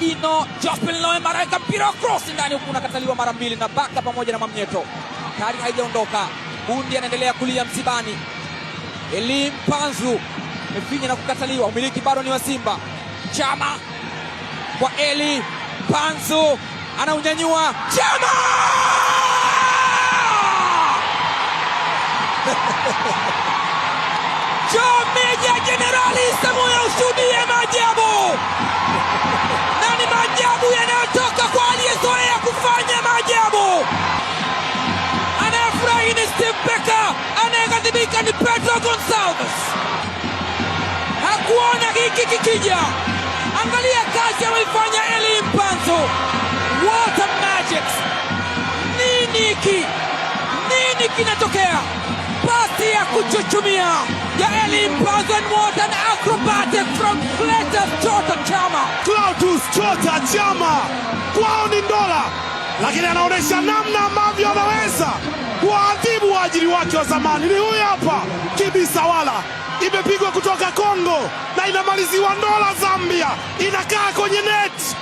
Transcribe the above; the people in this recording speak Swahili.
Ino Jospin Loemba anaweka mpira wa cross ndani, huku unakataliwa mara mbili na Baka pamoja na Mwamnyeto. Kari haijaondoka. Bundi anaendelea kulia msibani. Eli Mpanzu amefinya na kukataliwa. Umiliki bado ni wa Simba. Chama kwa Eli Mpanzu, anaunyanyua Chama! Meja Jenerali Samuel, ushuhudie maajabu na ni maajabu yanayotoka kwa aliyezoea kufanya maajabu. Anayefurahi ni Steve Barker, anayeghadhibika ni Pedro Gonsalves. Hakuona hiki kikija. Angalia kazi ameifanya Eli Mpanzu. What a magic! Nini hiki? Nini kinatokea? Pasi ya kuchuchumia ya Eli Mpanzu, and what an acrobatic from Clatous Chota Chama. Clatous Chota Chama kwao ni ndola, lakini anaonyesha namna ambavyo anaweza kuwaadhibu waajiri wake wa zamani. Ni huyu hapa Kibisawala, imepigwa kutoka Kongo na inamaliziwa Ndola, Zambia, inakaa kwenye net.